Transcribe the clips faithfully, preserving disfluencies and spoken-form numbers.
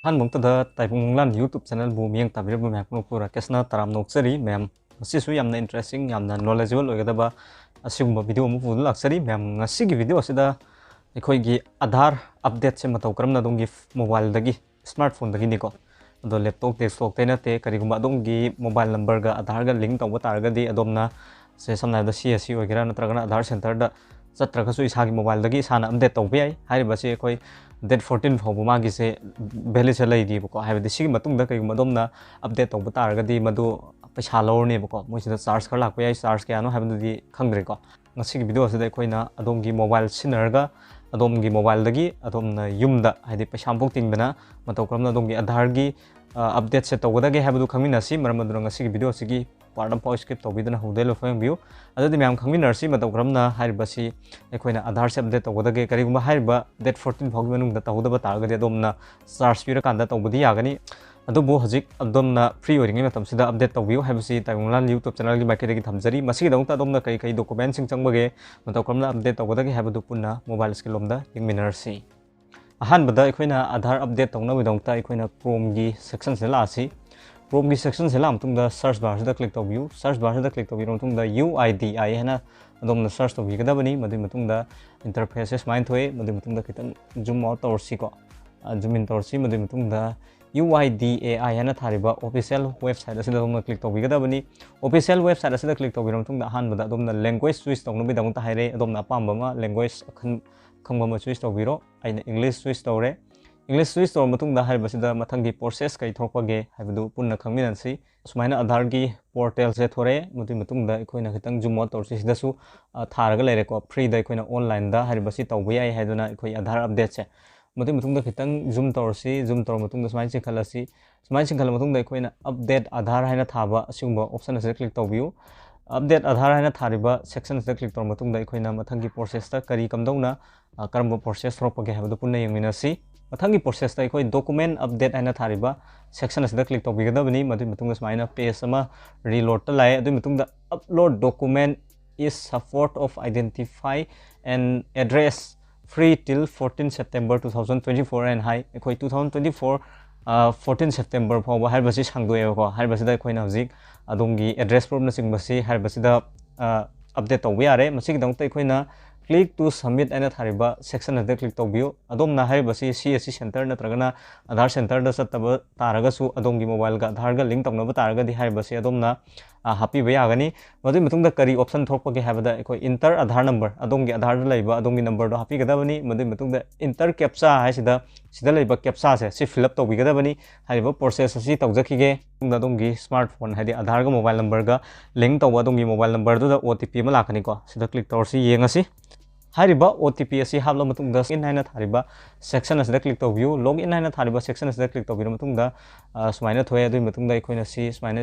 ꯑꯍꯥꯟꯕꯃꯛꯇꯗ ꯇꯥꯏꯕꯪ ꯃꯪꯂꯥꯟ YouTube channelꯕꯨ ꯃꯤꯠꯌꯦꯡ ꯇꯥꯕꯤꯔꯕ ꯃꯌꯥꯝ ꯄꯨꯝꯅꯃꯛꯄꯨ ꯔꯥꯀꯦꯁꯅ ꯇꯔꯥꯝꯅ ꯑꯣꯛꯆꯔꯤ꯫ ꯃꯌꯥꯝ ꯉꯁꯤꯁꯨ ꯌꯥꯝꯅ interesting, ꯌꯥꯝꯅ knowledgeable ꯑꯣꯏꯒꯗꯕ ꯑꯁꯤꯒꯨꯝꯕ video ꯑꯃ ꯄꯨꯗꯨꯅ ꯂꯥꯛꯆꯔꯤ꯫ ꯃꯌꯥꯝ ꯉꯁꯤꯒꯤ video ꯑꯁꯤꯗ ꯑꯩꯈꯣꯏꯒꯤ ꯑꯥꯙꯥꯔ updateꯁꯦ ꯃꯇꯧ ꯀꯔꯝꯅ ꯑꯗꯣꯝꯒꯤ mobileꯗꯒꯤ, smartphoneꯗꯒꯤꯅꯤꯀꯣ, ꯑꯗꯣ laptop, desktopꯇꯩ ꯅꯠꯇꯦ, ꯀꯔꯤꯒꯨꯝꯕ ꯑꯗꯣꯝꯒꯤ mobile numberꯒ ꯑꯥꯙꯥꯔꯒ link ꯇꯧꯕ ꯇꯥꯔꯒꯗꯤ ꯑꯗꯣꯝꯅ ꯁꯦ ꯁꯝꯅ ꯍꯥꯏꯔꯕꯗ CSC ꯑꯣꯏꯒꯦꯔꯥ ꯅꯠꯇ꯭ꯔꯒꯅ ꯑꯥꯙꯥꯔ centreꯗ ꯆꯠꯇ꯭ꯔꯒꯁꯨ ꯏꯁꯥꯒꯤ mobileꯗꯒꯤ ꯏꯁꯥꯅ update ꯇꯧꯕ ꯌꯥꯏ꯫ ꯍꯥꯏꯔꯤꯕꯁꯤ ꯑꯩꯈꯣꯏ date fourteen ꯐꯥꯎꯕ ꯃꯥꯒꯤꯁꯦ validꯁꯦ ꯂꯩꯔꯤꯕꯀꯣ꯫ ꯍꯥꯏꯕꯗꯤ ꯁꯤꯒꯤ ꯃꯇꯨꯡꯗ ꯀꯩꯒꯨꯝꯕ ꯑꯗꯣꯝꯅ update ꯇꯧꯕ ꯇꯥꯔꯒꯗꯤ ꯃꯗꯨ ꯄꯩꯁꯥ ꯂꯧꯔꯅꯦꯕꯀꯣ꯫ ꯃꯣꯏꯁꯤꯗ charge ꯈꯔ ꯂꯥꯛꯄ ꯌꯥꯏ, charge ꯀꯌꯥꯅꯣ ꯍꯥꯏꯕꯗꯨꯗꯤ ꯈꯪꯗ꯭ꯔꯦꯀꯣ꯫ ꯉꯁꯤꯒꯤ video ꯑꯁꯤꯗ ꯑꯩꯈꯣꯏꯅ ꯑꯗꯣꯝꯒꯤ mobile ꯁꯤꯖꯤꯟꯅꯔꯒ ꯑꯗꯣꯝꯒꯤ mobileꯗꯒꯤ ꯑꯗꯣꯝꯅ ꯌꯨꯝꯗ, ꯍꯥꯏꯗꯤ ꯄꯩꯁꯥ ꯑꯃꯐꯥꯎ ꯇꯤꯡꯗꯅ, ꯃꯇꯧ ꯀꯔꯝꯅ ꯑꯗꯣꯝꯒꯤ ꯑꯥꯙꯥꯔꯒꯤ, ꯑ, updateꯁꯦ ꯇꯧꯒꯗꯒꯦ ꯍꯥꯏꯕꯗꯨ ꯈꯪꯃꯤꯟꯅꯁꯤ꯫ ꯃꯔꯝ ꯑꯗꯨꯅ ꯉꯁꯤꯒꯤ video ꯑꯁꯤꯒꯤ part ꯑꯃꯐꯥꯎ skip ꯇꯧꯕꯤꯗꯅ ꯍꯧꯗꯩ ꯂꯣꯏꯐꯥꯎ ꯌꯦꯡꯕꯤꯌꯨ꯫ ꯑꯗꯨꯗꯤ ꯃꯌꯥꯝ ꯈꯪꯃꯤꯟꯅꯔꯁꯤ ꯃꯇꯧ ꯀꯔꯝꯅ ꯍꯥꯏꯔꯤꯕꯁꯤ ꯑꯩꯈꯣꯏꯅ ꯑꯥꯙꯥꯔꯁꯦ update ꯇꯧꯒꯗꯒꯦ꯫ ꯀꯔꯤꯒꯨꯝꯕ ꯍꯥꯏꯔꯤꯕ date fourteen ꯐꯥꯎꯒꯤ ꯃꯅꯨꯡꯗ ꯇꯧꯍꯧꯗꯕ ꯇꯥꯔꯒꯗꯤ ꯑꯗꯣꯝꯅ charge ꯄꯤꯔꯀꯥꯟꯗ ꯇꯧꯕꯗꯤ ꯌꯥꯒꯅꯤ꯫ ꯑꯗꯨꯕꯨ ꯍꯧꯖꯤꯛ ꯑꯗꯣꯝꯅ free ꯑꯣꯏꯔꯤꯉꯩ ꯃꯇꯝꯁꯤꯗ update ꯇꯧꯕꯤꯌꯨ ꯍꯥꯏꯕꯁꯤ ꯇꯥꯏꯕꯪ ꯃꯪꯂꯥꯟ YouTube channelꯒꯤ ꯃꯥꯏꯀꯩꯗꯒꯤ ꯊꯝꯖꯔꯤ꯫ ꯃꯁꯤꯒꯤꯗꯃꯛꯇ ꯑꯗꯣꯝꯅ ꯀꯔꯤ ꯀꯔꯤ documentꯁꯤꯡ ꯆꯪꯕꯒꯦ, ꯃꯇꯧ ꯀꯔꯝꯅ update ꯇꯧꯒꯗꯒꯦ ꯍꯥꯏꯕꯗꯨ ꯄꯨꯟꯅ mobile screenꯂꯣꯝꯗ ꯌꯦꯡꯃꯤꯟꯅꯔꯁꯤ꯫ ꯑꯍꯥꯟꯕꯗ ꯑꯩꯈꯣꯏꯅ ꯑꯥꯙꯥꯔ update ꯇꯧꯅꯕꯒꯤꯗꯃꯛꯇ ꯑꯩꯈꯣꯏꯅ Chromeꯒꯤ sectionꯁꯤꯗ ꯂꯥꯛꯑꯁꯤ꯫ Chromeꯒꯤ sectionꯁꯤꯗ ꯂꯥꯛꯑ ꯃꯇꯨꯡꯗ search barꯁꯤꯗ click ꯇꯧꯕꯤꯌꯨ꯫ Search barꯁꯤꯗ click ꯇꯧꯕꯤꯔꯕ ꯃꯇꯨꯡꯗ UIDAI ꯍꯥꯏꯅ ꯑꯗꯣꯝꯅ search ꯇꯧꯕꯤꯒꯗꯕꯅꯤ꯫ ꯃꯗꯨꯒꯤ ꯃꯇꯨꯡꯗ interfaceꯁꯦ ꯁꯨꯃꯥꯏꯅ ꯊꯣꯛꯑꯦ꯫ ꯃꯗꯨꯒꯤ ꯃꯇꯨꯡꯗ ꯈꯤꯇꯪ zoom out ꯇꯧꯔꯁꯤꯀꯣ꯫ ꯑ, zoom in ꯇꯧꯔꯁꯤ꯫ ꯃꯗꯨꯒꯤ ꯃꯇꯨꯡꯗ UIDAI ꯍꯥꯏꯅ ꯊꯥꯔꯤꯕ official website ꯑꯁꯤꯗ ꯑꯗꯣꯝꯅ click ꯇꯧꯕꯤꯒꯗꯕꯅꯤ꯫ Official website ꯑꯁꯤꯗ click ꯇꯧꯕꯤꯔꯕ ꯃꯇꯨꯡꯗ ꯑꯍꯥꯟꯕꯗ ꯑꯗꯣꯝꯅ language choose ꯇꯧꯅꯕꯒꯤꯗꯃꯛꯇ ꯍꯥꯏꯔꯛꯑꯦ꯫ ꯑꯗꯣꯝꯅ ꯑꯄꯥꯝꯕ ꯑꯃ language ꯑꯈꯪ-, ꯑꯈꯪꯕ ꯑꯃ choose ꯇꯧꯕꯤꯔꯣ꯫ ꯑꯩꯅ English choose ꯇꯧꯔꯦ꯫ English choose ꯇꯧꯔꯕ ꯃꯇꯨꯡꯗ ꯍꯥꯏꯔꯤꯕꯁꯤꯗ ꯃꯊꯪꯒꯤ process ꯀꯔꯤ ꯊꯣꯛꯄꯒꯦ ꯍꯥꯏꯕꯗꯨ ꯄꯨꯟꯅ ꯈꯪꯃꯤꯟꯅꯁꯤ꯫ ꯁꯨꯃꯥꯏꯅ ꯑꯥꯙꯥꯔꯒꯤ portalꯁꯦ ꯊꯣꯔꯛꯑꯦ꯫ ꯃꯗꯨꯒꯤ ꯃꯇꯨꯡꯗ ꯑꯩꯈꯣꯏꯅ ꯈꯤꯇꯪ zoom out ꯇꯧꯔꯁꯤ꯫ ꯁꯤꯗꯁꯨ, ꯑ, ꯊꯥꯔꯒ ꯂꯩꯔꯦꯀꯣ꯫ Freeꯗ ꯑꯩꯈꯣꯏꯅ onlineꯗ ꯍꯥꯏꯔꯤꯕꯁꯤ ꯇꯧꯕ ꯌꯥꯏ ꯍꯥꯏꯗꯨꯅ ꯑꯩꯈꯣꯏ ꯑꯥꯙꯥꯔ updateꯁꯦ꯫ ꯃꯗꯨꯒꯤ ꯃꯇꯨꯡꯗ ꯈꯤꯇꯪ zoom ꯇꯧꯔꯁꯤ꯫ Zoom ꯇꯧꯔꯕ ꯃꯇꯨꯡꯗ ꯁꯨꯃꯥꯏꯅ ꯆꯤꯡꯈꯠꯂꯁꯤ꯫ ꯁꯨꯃꯥꯏꯅ ꯆꯤꯡꯈꯠꯂꯕ ꯃꯇꯨꯡꯗ ꯑꯩꯈꯣꯏꯅ update ꯑꯥꯙꯥꯔ ꯍꯥꯏꯅ ꯊꯥꯕ ꯑꯁꯤꯒꯨꯝꯕ option ꯑꯁꯤꯗ click ꯇꯧꯕꯤꯌꯨ꯫ Update ꯑꯥꯙꯥꯔ ꯍꯥꯏꯅ ꯊꯥꯔꯤꯕ section ꯑꯁꯤꯗ click ꯇꯧꯔꯕ ꯃꯇꯨꯡꯗ ꯑꯩꯈꯣꯏꯅ ꯃꯊꯪꯒꯤ processꯇ ꯀꯔꯤ ꯀꯝꯗꯧꯅ, ꯑ, ꯀꯔꯝꯕ process ꯊꯣꯔꯛꯄꯒꯦ ꯍꯥꯏꯕꯗꯨ ꯄꯨꯟꯅ ꯌꯦꯡꯃꯤꯟꯅꯁꯤ꯫ ꯃꯊꯪꯒꯤ processꯇ ꯑꯩꯈꯣꯏ document update ꯍꯥꯏꯅ ꯊꯥꯔꯤꯕ section ꯑꯁꯤꯗ click ꯇꯧꯕꯤꯒꯗꯕꯅꯤ꯫ ꯃꯗꯨꯒꯤ ꯃꯇꯨꯡꯗ ꯁꯨꯃꯥꯏꯅ page ꯑꯃ reloadꯇ ꯂꯥꯛꯑꯦ꯫ ꯑꯗꯨꯒꯤ ꯃꯇꯨꯡꯗ upload document is support of identify and address free till fourteen September two thousand twenty-four ꯍꯥꯏꯅ ꯍꯥꯏ꯫ ꯑꯩꯈꯣꯏ two thousand twenty-four fourteen September ꯐꯥꯎꯕ ꯍꯥꯏꯔꯤꯕꯁꯤ ꯁꯥꯡꯗꯣꯛꯑꯦꯕꯀꯣ꯫ ꯍꯥꯏꯔꯤꯕꯁꯤꯗ ꯑꯩꯈꯣꯏꯅ ꯍꯧꯖꯤꯛ ꯑꯗꯣꯝꯒꯤ address proofꯅꯆꯤꯡꯕꯁꯤ ꯍꯥꯏꯔꯤꯕꯁꯤꯗ update ꯇꯧꯕ ꯌꯥꯔꯦ꯫ ꯃꯁꯤꯒꯤꯗꯃꯛꯇ ꯑꯩꯈꯣꯏꯅ click to submit ꯍꯥꯏꯅ ꯊꯥꯔꯤꯕ section ꯑꯁꯤꯗ click ꯇꯧꯕꯤꯌꯨ꯫ ꯑꯗꯣꯝꯅ ꯍꯥꯏꯔꯤꯕꯁꯤ CSC center ꯅꯠꯇ꯭ꯔꯒꯅ Aadhaar centerꯗ ꯆꯠꯇꯕ ꯇꯥꯔꯒꯁꯨ ꯑꯗꯣꯝꯒꯤ mobileꯒ Aadhaarꯒ link ꯇꯧꯅꯕ ꯇꯥꯔꯒꯗꯤ ꯍꯥꯏꯔꯤꯕꯁꯤ ꯑꯗꯣꯝꯅ ꯍꯥꯞꯄꯤꯕ ꯌꯥꯒꯅꯤ꯫ ꯃꯗꯨꯒꯤ ꯃꯇꯨꯡꯗ ꯀꯔꯤ option ꯊꯣꯛꯄꯒꯦ ꯍꯥꯏꯕꯗ ꯑꯩꯈꯣꯏ enter Aadhaar number, ꯑꯗꯣꯝꯒꯤ Aadhaarꯗ ꯂꯩꯕ ꯑꯗꯣꯝꯒꯤ numberꯗꯣ ꯍꯥꯞꯄꯤꯒꯗꯕꯅꯤ꯫ ꯃꯗꯨꯒꯤ ꯃꯇꯨꯡꯗ enter captcha ꯍꯥꯏꯁꯤꯗ ꯁꯤꯗ ꯂꯩꯕ captchaꯁꯦ ꯁꯤ fill up ꯇꯧꯕꯤꯒꯗꯕꯅꯤ꯫ ꯍꯥꯏꯔꯤꯕ process ꯑꯁꯤ ꯇꯧꯖꯈꯤꯒꯦ꯫ ꯃꯇꯨꯡꯗ ꯑꯗꯣꯝꯒꯤ smartphone ꯍꯥꯏꯗꯤ Aadhaarꯒ mobile numberꯒ link ꯇꯧꯕ ꯑꯗꯣꯝꯒꯤ mobile numberꯗꯨꯗ OTP ꯑꯃ ꯂꯥꯛꯀꯅꯤꯀꯣ꯫ ꯁꯤꯗ click ꯇꯧꯔꯁꯤ, ꯌꯦꯡꯉꯁꯤ꯫ ꯍꯥꯏꯔꯤꯕ OTP ꯑꯁꯤ ꯍꯥꯞꯂꯕ ꯃꯇꯨꯡꯗ login ꯍꯥꯏꯅ ꯊꯥꯔꯤꯕ section ꯑꯁꯤꯗ click ꯇꯧꯕꯤꯌꯨ꯫ Login ꯍꯥꯏꯅ ꯊꯥꯔꯤꯕ section ꯑꯁꯤꯗ click ꯇꯧꯕꯤꯔꯕ ꯃꯇꯨꯡꯗ ꯁꯨꯃꯥꯏꯅ ꯊꯣꯛꯑꯦ꯫ ꯑꯗꯨꯒꯤ ꯃꯇꯨꯡꯗ ꯑꯩꯈꯣꯏꯅ ꯁꯤ ꯁꯨꯃꯥꯏꯅ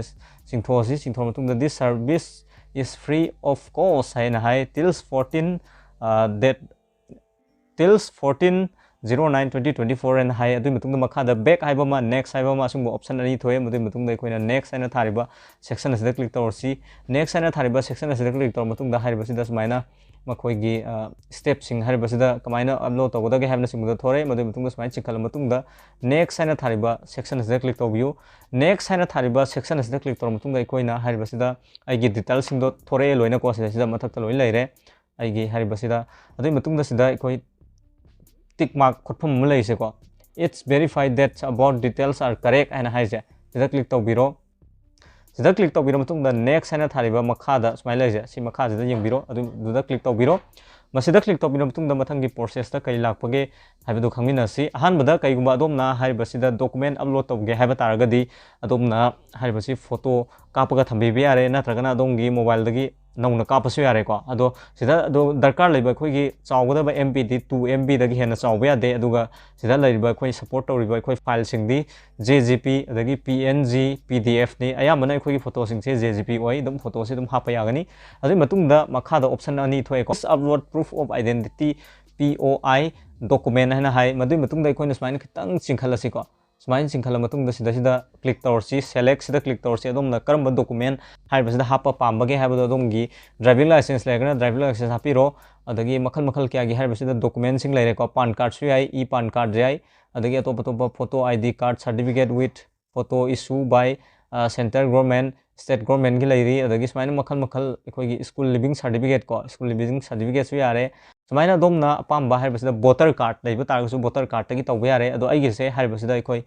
ꯆꯤꯡꯊꯣꯛꯑꯁꯤ꯫ ꯆꯤꯡꯊꯣꯛꯑ ꯃꯇꯨꯡꯗ this service is free of cost ꯍꯥꯏꯅ ꯍꯥꯏ꯫ Till fourteen date till fourteen zero nine twenty twenty four ꯍꯥꯏꯅ ꯍꯥꯏ꯫ ꯑꯗꯨꯒꯤ ꯃꯇꯨꯡꯗ ꯃꯈꯥꯗ back ꯍꯥꯏꯕ ꯑꯃ, next ꯍꯥꯏꯕ ꯑꯃ, ꯑꯁꯤꯒꯨꯝꯕ option ꯑꯅꯤ ꯊꯣꯛꯑꯦ꯫ ꯃꯗꯨꯒꯤ ꯃꯇꯨꯡꯗ ꯑꯩꯈꯣꯏꯅ next ꯍꯥꯏꯅ ꯊꯥꯔꯤꯕ section ꯑꯁꯤꯗ click ꯇꯧꯔꯁꯤ꯫ Next ꯍꯥꯏꯅ ꯊꯥꯔꯤꯕ section ꯑꯁꯤꯗ click ꯇꯧꯔꯕ ꯃꯇꯨꯡꯗ ꯍꯥꯏꯔꯤꯕꯁꯤꯗ ꯁꯨꯃꯥꯏꯅ ꯃꯈꯣꯏꯒꯤ stepꯁꯤꯡ ꯍꯥꯏꯔꯤꯕꯁꯤꯗ ꯀꯃꯥꯏꯅ upload ꯇꯧꯒꯗꯒꯦ ꯍꯥꯏꯕꯅꯆꯤꯡꯕꯗꯣ ꯊꯣꯔꯛꯑꯦ꯫ ꯃꯗꯨꯒꯤ ꯃꯇꯨꯡꯗ ꯁꯨꯃꯥꯏꯅ ꯆꯤꯡꯈꯠꯂ ꯃꯇꯨꯡꯗ next ꯍꯥꯏꯅ ꯊꯥꯔꯤꯕ section ꯑꯁꯤꯗ click ꯇꯧꯕꯤꯌꯨ꯫ Next ꯍꯥꯏꯅ ꯊꯥꯔꯤꯕ section ꯑꯁꯤꯗ click ꯇꯧꯔꯕ ꯃꯇꯨꯡꯗ ꯑꯩꯈꯣꯏꯅ ꯍꯥꯏꯔꯤꯕꯁꯤꯗ ꯑꯩꯒꯤ detailꯁꯤꯡꯗꯣ ꯊꯣꯔꯛꯑꯦ ꯂꯣꯏꯅꯀꯣ꯫ ꯁꯤꯗ, ꯁꯤꯗ ꯃꯊꯛꯇ ꯂꯣꯏꯅ ꯂꯩꯔꯦ ꯑꯩꯒꯤ ꯍꯥꯏꯔꯤꯕꯁꯤꯗ꯫ ꯑꯗꯨꯒꯤ ꯃꯇꯨꯡꯗ ꯁꯤꯗ ꯑꯩꯈꯣꯏ tick mark ꯈꯣꯠꯐꯝ ꯑꯃ ꯂꯩꯔꯤꯁꯦꯀꯣ, "It's verified that about details are correct" ꯍꯥꯏꯅ ꯍꯥꯏꯔꯤꯁꯦ, ꯁꯤꯗ click ꯇꯧꯕꯤꯔꯣ꯫ ꯁꯤꯗ click ꯇꯧꯕꯤꯔ ꯃꯇꯨꯡꯗ next ꯍꯥꯏꯅ ꯊꯥꯔꯤꯕ ꯃꯈꯥꯗ ꯁꯨꯃꯥꯏꯅ ꯂꯩꯔꯤꯁꯦ, ꯁꯤ ꯃꯈꯥꯁꯤꯗ ꯌꯦꯡꯕꯤꯔꯣ꯫ ꯑꯗꯨꯗꯨꯗ click ꯇꯧꯕꯤꯔꯣ꯫ ꯃꯁꯤꯗ click ꯇꯧꯕꯤꯔ ꯃꯇꯨꯡꯗ ꯃꯊꯪꯒꯤ processꯇ ꯀꯔꯤ ꯂꯥꯛꯄꯒꯦ ꯍꯥꯏꯕꯗꯨ ꯈꯪꯃꯤꯟꯅꯁꯤ꯫ ꯑꯍꯥꯟꯕꯗ ꯀꯔꯤꯒꯨꯝꯕ ꯑꯗꯣꯝꯅ ꯍꯥꯏꯔꯤꯕꯁꯤꯗ document upload ꯇꯧꯒꯦ ꯍꯥꯏꯕ ꯇꯥꯔꯒꯗꯤ ꯑꯗꯣꯝꯅ ꯍꯥꯏꯔꯤꯕꯁꯤ photo ꯀꯥꯞꯄꯒ ꯊꯝꯕꯤꯕ ꯌꯥꯔꯦ, ꯅꯠꯇ꯭ꯔꯒꯅ ꯑꯗꯣꯝꯒꯤ mobileꯗꯒꯤ ꯅꯧꯅ ꯀꯥꯞꯄꯁꯨ ꯌꯥꯔꯦꯀꯣ꯫ ꯑꯗꯣ ꯁꯤꯗ ꯑꯗꯣ ꯗꯔꯀꯥꯔ ꯂꯩꯕ ꯑꯩꯈꯣꯏꯒꯤ ꯆꯥꯎꯒꯗꯕ MBꯗꯤ two MBꯗꯒꯤ ꯍꯦꯟꯅ ꯆꯥꯎꯕ ꯌꯥꯗꯦ꯫ ꯑꯗꯨꯒ ꯁꯤꯗ ꯂꯩꯔꯤꯕ ꯑꯩꯈꯣꯏ support ꯇꯧꯔꯤꯕ ꯑꯩꯈꯣꯏ fileꯁꯤꯡꯗꯤ JGP, ꯑꯗꯒꯤ PNG, PDFꯅꯤ꯫ ꯑꯌꯥꯝꯕꯅ ꯑꯩꯈꯣꯏꯒꯤ photoꯁꯤꯡꯁꯦ JGP ꯑꯣꯏ꯫ ꯑꯗꯨꯝ photoꯁꯤ ꯑꯗꯨꯝ ꯍꯥꯞꯄ ꯌꯥꯒꯅꯤ꯫ ꯑꯗꯨꯒꯤ ꯃꯇꯨꯡꯗ ꯃꯈꯥꯗ option ꯑꯅꯤ ꯊꯣꯛꯑꯦꯀꯣ, "Upload proof of identity, POI document" ꯍꯥꯏꯅ ꯍꯥꯏ꯫ ꯃꯗꯨꯒꯤ ꯃꯇꯨꯡꯗ ꯑꯩꯈꯣꯏꯅ ꯁꯨꯃꯥꯏꯅ ꯈꯤꯇꯪ ꯆꯤꯡꯈꯠꯂꯁꯤꯀꯣ꯫ ꯁꯨꯃꯥꯏꯅ ꯆꯤꯡꯈꯠꯂ ꯃꯇꯨꯡꯗ ꯁꯤꯗꯩꯁꯤꯗ click ꯇꯧꯔꯁꯤ, select ꯁꯤꯗ click ꯇꯧꯔꯁꯤ꯫ ꯑꯗꯣꯝꯅ ꯀꯔꯝꯕ document ꯍꯥꯏꯔꯤꯕꯁꯤꯗ ꯍꯥꯞꯄ ꯄꯥꯝꯕꯒꯦ ꯍꯥꯏꯕꯗꯣ ꯑꯗꯣꯝꯒꯤ driving license ꯂꯩꯔꯒꯅ driving license ꯍꯥꯞꯄꯤꯔꯣ꯫ ꯑꯗꯒꯤ ꯃꯈꯜ ꯃꯈꯜ ꯀꯌꯥꯒꯤ ꯍꯥꯏꯔꯤꯕꯁꯤꯗ document ꯁꯤꯡ ꯂꯩꯔꯦꯀꯣ, PAN card ꯁꯨ ꯌꯥꯏ, e-PAN card ꯁꯨ ꯌꯥꯏ, ꯑꯗꯒꯤ ꯑꯇꯣꯞ ꯑꯇꯣꯞꯄ photo, I D card, certificate with photo issue by, ꯑ, central government, state government ꯀꯤ ꯂꯩꯔꯤ꯫ ꯑꯗꯒꯤ ꯁꯨꯃꯥꯏꯅ ꯃꯈꯜ ꯃꯈꯜ ꯑꯩꯈꯣꯏꯒꯤ school leaving certificate ꯀꯣ, school leaving certificate ꯁꯨ ꯌꯥꯔꯦ꯫ ꯁꯨꯃꯥꯏꯅ ꯑꯗꯣꯝꯅ ꯑꯄꯥꯝꯕ ꯍꯥꯏꯔꯤꯕꯁꯤꯗ voter card ꯂꯩꯕ ꯇꯥꯔꯒꯁꯨ voter card ꯇꯒꯤ ꯇꯧꯕ ꯌꯥꯔꯦ꯫ ꯑꯗꯣ ꯑꯩꯒꯤꯁꯦ ꯍꯥꯏꯔꯤꯕꯁꯤꯗ ꯑꯩꯈꯣꯏ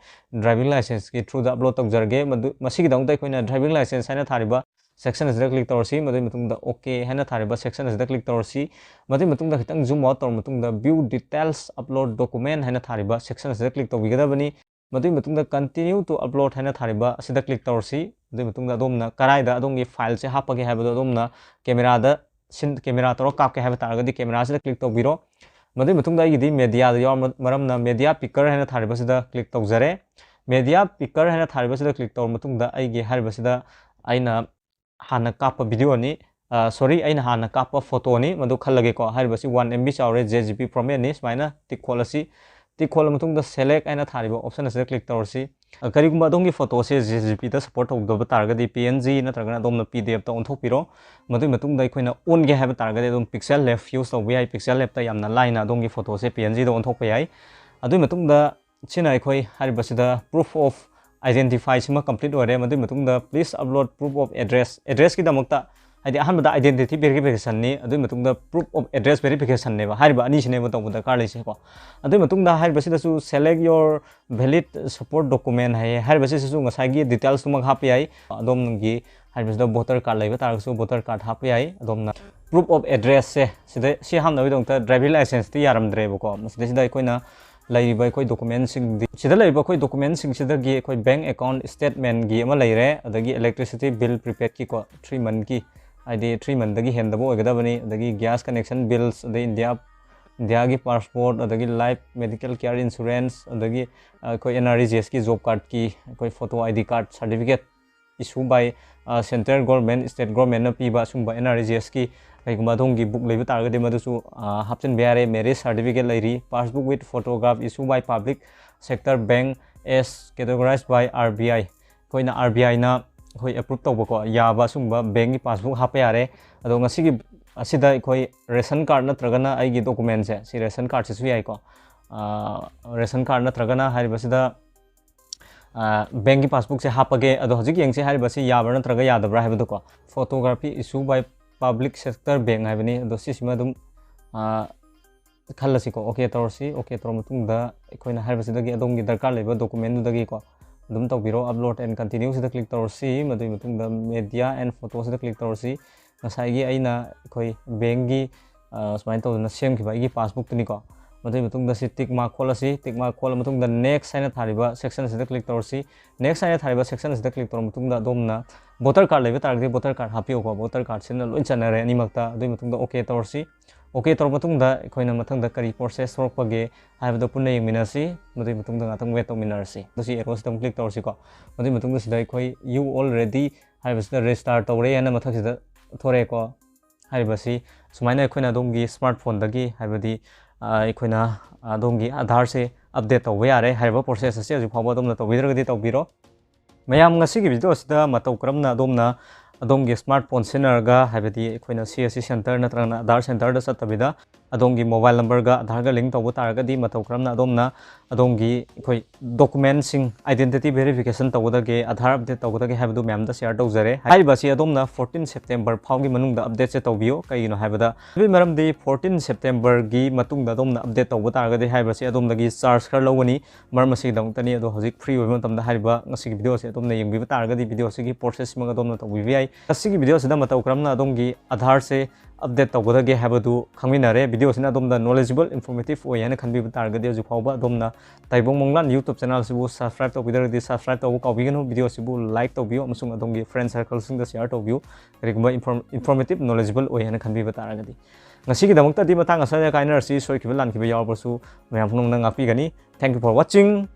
driving license ꯀꯤ through ꯗ upload ꯇꯧꯖꯔꯒꯦ꯫ ꯃꯗꯨ, ꯃꯁꯤꯒꯤꯗꯃꯛꯇ ꯑꯩꯈꯣꯏꯅ driving license ꯍꯥꯏꯅ ꯊꯥꯔꯤꯕ section ꯑꯁꯤꯗ click ꯇꯧꯔꯁꯤ꯫ ꯃꯗꯨꯒꯤ ꯃꯇꯨꯡꯗ OK ꯍꯥꯏꯅ ꯊꯥꯔꯤꯕ section ꯑꯁꯤꯗ click ꯇꯧꯔꯁꯤ꯫ ꯃꯗꯨꯒꯤ ꯃꯇꯨꯡꯗ ꯈꯤꯇꯪ zoom out ꯇꯧꯔ ꯃꯇꯨꯡꯗ view details upload document ꯍꯥꯏꯅ ꯊꯥꯔꯤꯕ section ꯑꯁꯤꯗ click ꯇꯧꯕꯤꯒꯗꯕꯅꯤ꯫ ꯃꯗꯨꯒꯤ ꯃꯇꯨꯡꯗ continue to upload ꯍꯥꯏꯅ ꯊꯥꯔꯤꯕ ꯑꯁꯤꯗ click ꯇꯧꯔꯁꯤ꯫ ꯑꯗꯨꯒꯤ ꯃꯇꯨꯡꯗ ꯑꯗꯣꯝꯅ ꯀꯗꯥꯏꯗ ꯑꯗꯣꯝꯒꯤ file ꯁꯦ ꯍꯥꯞꯄꯒꯦ ꯍꯥꯏꯕꯗꯣ ꯑꯗꯣꯝꯅ camera ꯗ ꯁꯤꯟ-, camera ꯇꯧꯔꯒ ꯀꯥꯞꯀꯦ ꯍꯥꯏꯕ ꯇꯥꯔꯒꯗꯤ camera ꯁꯤꯗ click ꯇꯧꯕꯤꯔꯣ꯫ ꯃꯗꯨꯒꯤ ꯃꯇꯨꯡꯗ ꯑꯩꯒꯤꯗꯤ media ꯗ ꯌꯥꯎꯔ ꯃꯔꯝꯅ media picker ꯍꯥꯏꯅ ꯊꯥꯔꯤꯕꯁꯤꯗ click ꯇꯧꯖꯔꯦ꯫ Media picker ꯍꯥꯏꯅ ꯊꯥꯔꯤꯕꯁꯤꯗ click ꯇꯧꯔ ꯃꯇꯨꯡꯗ ꯑꯩꯒꯤ ꯍꯥꯏꯔꯤꯕꯁꯤꯗ ꯑꯩꯅ ꯍꯥꯟꯅ ꯀꯥꯞꯄ video ꯅꯤ, ꯑ, sorry, ꯑꯩꯅ ꯍꯥꯟꯅ ꯀꯥꯞꯄ photo ꯅꯤ, ꯃꯗꯨ ꯈꯜꯂꯒꯦꯀꯣ꯫ ꯍꯥꯏꯔꯤꯕꯁꯤ one M B ꯆꯥꯎꯔꯦ, J P G format ꯅꯤ꯫ ꯁꯨꯃꯥꯏꯅ tick ꯈꯣꯠꯂꯁꯤ꯫ Tick ꯈꯣꯠꯂ ꯃꯇꯨꯡꯗ select ꯍꯥꯏꯅ ꯊꯥꯔꯤꯕ option ꯑꯁꯤꯗ click ꯇꯧꯔꯁꯤ꯫ ꯑ, ꯀꯔꯤꯒꯨꯝꯕ ꯑꯗꯣꯝꯒꯤ photo ꯁꯦ J P G ꯗ support ꯇꯧꯗꯕ ꯇꯥꯔꯒꯗꯤ P N G ꯅꯠꯇ꯭ꯔꯒꯅ ꯑꯗꯣꯝꯅ P D F ꯇ ꯑꯣꯟꯊꯣꯛꯄꯤꯔꯣ꯫ ꯃꯗꯨꯒꯤ ꯃꯇꯨꯡꯗ ꯑꯩꯈꯣꯏꯅ ꯑꯣꯟꯒꯦ ꯍꯥꯏꯕ ꯇꯥꯔꯒꯗꯤ ꯑꯗꯨꯝ Pixel Lab use ꯇꯧꯕ ꯌꯥꯏ꯫ Pixel Lab ꯇ ꯌꯥꯝꯅ ꯂꯥꯏꯅ ꯑꯗꯣꯝꯒꯤ photo ꯁꯦ P N G ꯗ ꯑꯣꯟꯊꯣꯛꯄ ꯌꯥꯏ꯫ ꯑꯗꯨꯒꯤ ꯃꯇꯨꯡꯗ ꯁꯤꯅ ꯑꯩꯈꯣꯏ ꯍꯥꯏꯔꯤꯕꯁꯤꯗ proof of identify ꯁꯤꯃ complete ꯑꯣꯏꯔꯦ꯫ ꯃꯗꯨꯒꯤ ꯃꯇꯨꯡꯗ please upload proof of address, address ꯀꯤꯗꯃꯛꯇ, ꯍꯥꯏꯗꯤ, ꯑꯍꯥꯟꯕꯗ identity verification ꯅꯤ, ꯑꯗꯨꯒꯤ ꯃꯇꯨꯡꯗ proof of address verification ꯅꯦꯕ꯫ ꯍꯥꯏꯔꯤꯕ ꯑꯅꯤꯁꯤꯅꯦꯕ ꯇꯧꯕ ꯗꯔꯀꯥꯔ ꯂꯩꯁꯦꯀꯣ꯫ ꯑꯗꯨꯒꯤ ꯃꯇꯨꯡꯗ ꯍꯥꯏꯔꯤꯕꯁꯤꯗꯁꯨ select your valid support document ꯍꯥꯏꯌꯦ꯫ ꯍꯥꯏꯔꯤꯕꯁꯤꯗꯁꯨ ꯉꯁꯥꯏꯒꯤ details ꯇꯨꯃꯛ ꯍꯥꯞꯄ ꯌꯥꯏ꯫ ꯑꯗꯣꯝꯒꯤ ꯍꯥꯏꯔꯤꯕꯁꯤꯗ voter card ꯂꯩꯕ ꯇꯥꯔꯒꯁꯨ voter card ꯍꯥꯞꯄ ꯌꯥꯏ꯫ ꯑꯗꯣꯝꯅ proof of address ꯁꯦ ꯁꯤꯗ, ꯁꯤ ꯍꯥꯞꯅꯕꯒꯤꯗꯃꯛꯇ driving license ꯇꯤ ꯌꯥꯔꯝꯗ꯭ꯔꯦꯕꯀꯣ꯫ ꯃꯁꯤꯗꯩꯁꯤꯗ ꯑꯩꯈꯣꯏꯅ ꯂꯩꯔꯤꯕ ꯑꯩꯈꯣꯏ document ꯁꯤꯡꯗꯤ, ꯁꯤꯗ ꯂꯩꯔꯤꯕ ꯑꯩꯈꯣꯏ document ꯁꯤꯡꯁꯤꯗꯒꯤ ꯑꯩꯈꯣꯏ bank account statement ꯒꯤ ꯑꯃ ꯂꯩꯔꯦ, ꯑꯗꯒꯤ electricity bill prepaid ꯀꯤꯀꯣ, three month ꯀꯤ, ꯍꯥꯏꯗꯤ three month ꯇꯒꯤ ꯍꯦꯟꯗꯕ ꯑꯣꯏꯒꯗꯕꯅꯤ, ꯑꯗꯒꯤ gas connection bills, ꯑꯗꯩ India, India ꯒꯤ passport, ꯑꯗꯒꯤ life, medical care insurance, ꯑꯗꯒꯤ, ꯑ, ꯑꯩꯈꯣꯏ N R E G S ꯀꯤ job card ꯀꯤ, ꯑꯩꯈꯣꯏ photo, I D card, certificate issue by, ꯑ, central government, state government ꯅ ꯄꯤꯕ ꯑꯁꯤꯒꯨꯝꯕ N R E G S ꯀꯤ ꯀꯩꯒꯨꯝꯕ ꯑꯗꯣꯝꯒꯤ book ꯂꯩꯕ ꯇꯥꯔꯒꯗꯤ ꯃꯗꯨꯁꯨ, ꯑ, ꯍꯥꯞꯆꯤꯟꯕ ꯌꯥꯔꯦ꯫ Marriage certificate ꯂꯩꯔꯤ, passbook with photograph issue by public sector bank, as categorized by R B I, ꯑꯩꯈꯣꯏꯅ R B I ꯅ ꯑꯩꯈꯣꯏ approve ꯇꯧꯕꯀꯣ, ꯌꯥꯕ ꯑꯁꯤꯒꯨꯝꯕ bank ꯀꯤ passbook ꯍꯥꯞꯄ ꯌꯥꯔꯦ꯫ ꯑꯗꯣ ꯉꯁꯤꯒꯤ ꯑꯁꯤꯗ ꯑꯩꯈꯣꯏ ration card ꯅꯠꯇ꯭ꯔꯒꯅ ꯑꯩꯒꯤ document ꯁꯦ, ꯁꯤ ration card ꯁꯤꯁꯨ ꯌꯥꯏꯀꯣ, ꯑꯥ, ration card ꯅꯠꯇ꯭ꯔꯒꯅ ꯍꯥꯏꯔꯤꯕꯁꯤꯗ, ꯑꯥ, bank ꯀꯤ passbook ꯁꯦ ꯍꯥꯞꯄꯒꯦ꯫ ꯑꯗꯣ ꯍꯧꯖꯤꯛ ꯌꯦꯡꯁꯤ ꯍꯥꯏꯔꯤꯕꯁꯤ ꯌꯥꯕ꯭ꯔꯥ ꯅꯠꯇ꯭ꯔꯒ ꯌꯥꯗꯕ꯭ꯔꯥ ꯍꯥꯏꯕꯗꯣꯀꯣ꯫ Photography issue by public sector bank ꯍꯥꯏꯕꯅꯤ꯫ ꯑꯗꯣ ꯁꯤꯁꯤꯃ ꯑꯗꯨꯝ, ꯑꯥ, ꯈꯜꯂꯁꯤꯀꯣ꯫ OK ꯇꯧꯔꯁꯤ꯫ OK ꯇꯧꯔ ꯃꯇꯨꯡꯗ ꯑꯩꯈꯣꯏꯅ ꯍꯥꯏꯔꯤꯕꯁꯤꯗꯒꯤ ꯑꯗꯣꯝꯒꯤ ꯗꯔꯀꯥꯔ ꯂꯩꯕ document ꯗꯨꯗꯒꯤꯀꯣ ꯑꯗꯨꯝ ꯇꯧꯕꯤꯔꯣ꯫ Upload and continue ꯁꯤꯗ click ꯇꯧꯔꯁꯤ꯫ ꯃꯗꯨꯒꯤ ꯃꯇꯨꯡꯗ media and photo ꯁꯤꯗ click ꯇꯧꯔꯁꯤ꯫ ꯉꯁꯥꯏꯒꯤ ꯑꯩꯅ ꯑꯩꯈꯣꯏ bank ꯀꯤ, ꯑ, ꯁꯨꯃꯥꯏꯅ ꯇꯧꯗꯅ ꯁꯦꯝꯈꯤꯕ ꯑꯩꯒꯤ passbook ꯇꯨꯅꯤꯀꯣ꯫ ꯃꯗꯨꯒꯤ ꯃꯇꯨꯡꯗ ꯁꯤ tick mark ꯈꯣꯠꯂꯁꯤ꯫ Tick mark ꯈꯣꯠꯂ ꯃꯇꯨꯡꯗ next ꯍꯥꯏꯅ ꯊꯥꯔꯤꯕ section ꯁꯤꯗ click ꯇꯧꯔꯁꯤ꯫ Next ꯍꯥꯏꯅ ꯊꯥꯔꯤꯕ section ꯁꯤꯗ click ꯇꯧꯔ ꯃꯇꯨꯡꯗ ꯑꯗꯣꯝꯅ voter card ꯂꯩꯕ ꯇꯥꯔꯒꯗꯤ voter card ꯍꯥꯞꯄꯤꯌꯨꯀꯣ꯫ Voter card ꯁꯤꯅ ꯂꯣꯏ ꯆꯟꯅꯔꯦ ꯑꯅꯤꯃꯛꯇ꯫ ꯑꯗꯨꯒꯤ ꯃꯇꯨꯡꯗ OK ꯇꯧꯔꯁꯤ꯫ OK ꯇꯧꯔ ꯃꯇꯨꯡꯗ ꯑꯩꯈꯣꯏꯅ ꯃꯊꯪꯗ ꯀꯔꯤ process ꯊꯣꯛꯂꯛꯄꯒꯦ ꯍꯥꯏꯕꯗꯣ ꯄꯨꯟꯅ ꯌꯦꯡꯃꯤꯟꯅꯁꯤ꯫ ꯃꯗꯨꯒꯤ ꯃꯇꯨꯡꯗ ꯉꯥꯛꯇꯪ wait ꯇꯧꯃꯤꯟꯅꯔꯁꯤ꯫ ꯑꯗꯨ ꯁꯤ arrow ꯁꯤꯗ ꯑꯃꯨꯛ click ꯇꯧꯔꯁꯤꯀꯣ꯫ ꯃꯗꯨꯒꯤ ꯃꯇꯨꯡꯗ ꯁꯤꯗ ꯑꯩꯈꯣꯏ "You already" ꯍꯥꯏꯕꯁꯤꯗ register ꯇꯧꯔꯦ ꯍꯥꯏꯅ ꯃꯊꯛꯁꯤꯗ ꯊꯣꯔꯛꯑꯦꯀꯣ꯫ ꯍꯥꯏꯔꯤꯕꯁꯤ ꯁꯨꯃꯥꯏꯅ ꯑꯩꯈꯣꯏꯅ ꯑꯗꯣꯝꯒꯤ smartphone ꯗꯒꯤ, ꯍꯥꯏꯕꯗꯤ, ꯑ, ꯑꯩꯈꯣꯏꯅ ꯑꯗꯣꯝꯒꯤ ꯑꯙꯥꯔꯁꯦ update ꯇꯧꯕ ꯌꯥꯔꯦ꯫ ꯍꯥꯏꯔꯤꯕ process ꯑꯁꯤ ꯍꯧꯖꯤꯛ ꯐꯥꯎꯕ ꯑꯗꯣꯝꯅ ꯇꯧꯕꯤꯗ꯭ꯔꯒꯗꯤ ꯇꯧꯕꯤꯔꯣ꯫ ꯃꯌꯥꯝ, ꯉꯁꯤꯒꯤ video ꯑꯁꯤꯗ ꯃꯇꯧ ꯀꯔꯝꯅ ꯑꯗꯣꯝꯅ ꯑꯗꯣꯝꯒꯤ smartphone ꯁꯤꯖꯤꯟꯅꯔꯒ, ꯍꯥꯏꯕꯗꯤ ꯑꯩꯈꯣꯏꯅ CSC center ꯅꯠꯇ꯭ꯔꯒꯅ ꯑꯙꯥꯔ center ꯗ ꯆꯠꯇꯕꯤꯗ ꯑꯗꯣꯝꯒꯤ mobile number ꯒ ꯑꯙꯥꯔꯒ link ꯇꯧꯕ ꯇꯥꯔꯒꯗꯤ ꯃꯇꯧ ꯀꯔꯝꯅ ꯑꯗꯣꯝꯅ ꯑꯗꯣꯝꯒꯤ ꯑꯩꯈꯣꯏ document ꯁꯤꯡ identity verification ꯇꯧꯒꯗꯒꯦ, ꯑꯙꯥꯔ update ꯇꯧꯒꯗꯒꯦ ꯍꯥꯏꯕꯗꯨ ꯃꯌꯥꯝꯗ share ꯇꯧꯖꯔꯦ꯫ ꯍꯥꯏꯔꯤꯕ ꯑꯁꯤ ꯑꯗꯣꯝꯅ fourteen September ꯐꯥꯎꯒꯤ ꯃꯅꯨꯡꯗ update ꯁꯦ ꯇꯧꯕꯤꯌꯨ꯫ ꯀꯩꯒꯤꯅꯣ ꯍꯥꯏꯕꯗ, ꯑꯗꯨꯒꯤ ꯃꯔꯝꯗꯤ fourteen September ꯒꯤ ꯃꯇꯨꯡꯗ ꯑꯗꯣꯝꯅ update ꯇꯧꯕ ꯇꯥꯔꯒꯗꯤ ꯍꯥꯏꯔꯤꯕ ꯑꯁꯤ ꯑꯗꯣꯝꯗꯒꯤ charge ꯈꯔ ꯂꯧꯒꯅꯤ꯫ ꯃꯔꯝ ꯑꯁꯤꯒꯤꯗꯃꯛꯇꯅꯤ꯫ ꯑꯗꯣ ꯍꯧꯖꯤꯛ free ꯑꯣꯏꯕ ꯃꯇꯝꯗ ꯍꯥꯏꯔꯤꯕ ꯉꯁꯤꯒꯤ video ꯑꯁꯤ ꯑꯗꯣꯝꯅ ꯌꯦꯡꯕꯤꯕ ꯇꯥꯔꯒꯗꯤ video ꯑꯁꯤꯒꯤ process ꯁꯤꯃꯛ ꯑꯗꯣꯝꯅ ꯇꯧꯕꯤꯕ ꯌꯥꯏ꯫ ꯉꯁꯤꯒꯤ video ꯑꯁꯤꯗ ꯃꯇꯧ ꯀꯔꯝꯅ ꯑꯗꯣꯝꯒꯤ ꯑꯙꯥꯔꯁꯦ update ꯇꯧꯒꯗꯒꯦ ꯍꯥꯏꯕꯗꯨ ꯈꯪꯃꯤꯟꯅꯔꯦ꯫ Video ꯑꯁꯤꯅ ꯑꯗꯣꯝꯗ knowledgeable, informative ꯑꯣꯏ ꯍꯥꯏꯅ ꯈꯟꯕꯤꯕ ꯇꯥꯔꯒꯗꯤ ꯍꯧꯖꯤꯛ ꯐꯥꯎꯕ ꯑꯗꯣꯝꯅ ꯇꯥꯏꯕꯪ ꯃꯪꯂꯥꯟ YouTube channel ꯑꯁꯤꯕꯨ subscribe ꯇꯧꯕꯤꯗ꯭ꯔꯒꯗꯤ subscribe ꯇꯧꯕ ꯀꯥꯎꯕꯤꯒꯅꯨ꯫ Video ꯑꯁꯤꯕꯨ like ꯇꯧꯕꯤꯌꯨ ꯑꯃꯁꯨꯡ ꯑꯗꯣꯝꯒꯤ friend circle ꯁꯤꯡꯗ share ꯇꯧꯕꯤꯌꯨ, ꯀꯔꯤꯒꯨꯝꯕ inform-, informative, knowledgeable ꯑꯣꯏ ꯍꯥꯏꯅ ꯈꯟꯕꯤꯕ ꯇꯥꯔꯒꯗꯤ꯫ ꯉꯁꯤꯒꯤꯗꯃꯛꯇꯗꯤ ꯃꯇꯥꯡ ꯑꯁ꯭ꯋꯥꯏꯗ ꯀꯥꯏꯅꯔꯁꯤ꯫ ꯁꯣꯏꯈꯤꯕ ꯂꯥꯟꯈꯤꯕ ꯌꯥꯎꯔꯕꯁꯨ ꯃꯌꯥꯝ ꯄꯨꯝꯅꯃꯛꯅ ꯉꯥꯛꯄꯤꯒꯅꯤ꯫ Thank you for watching.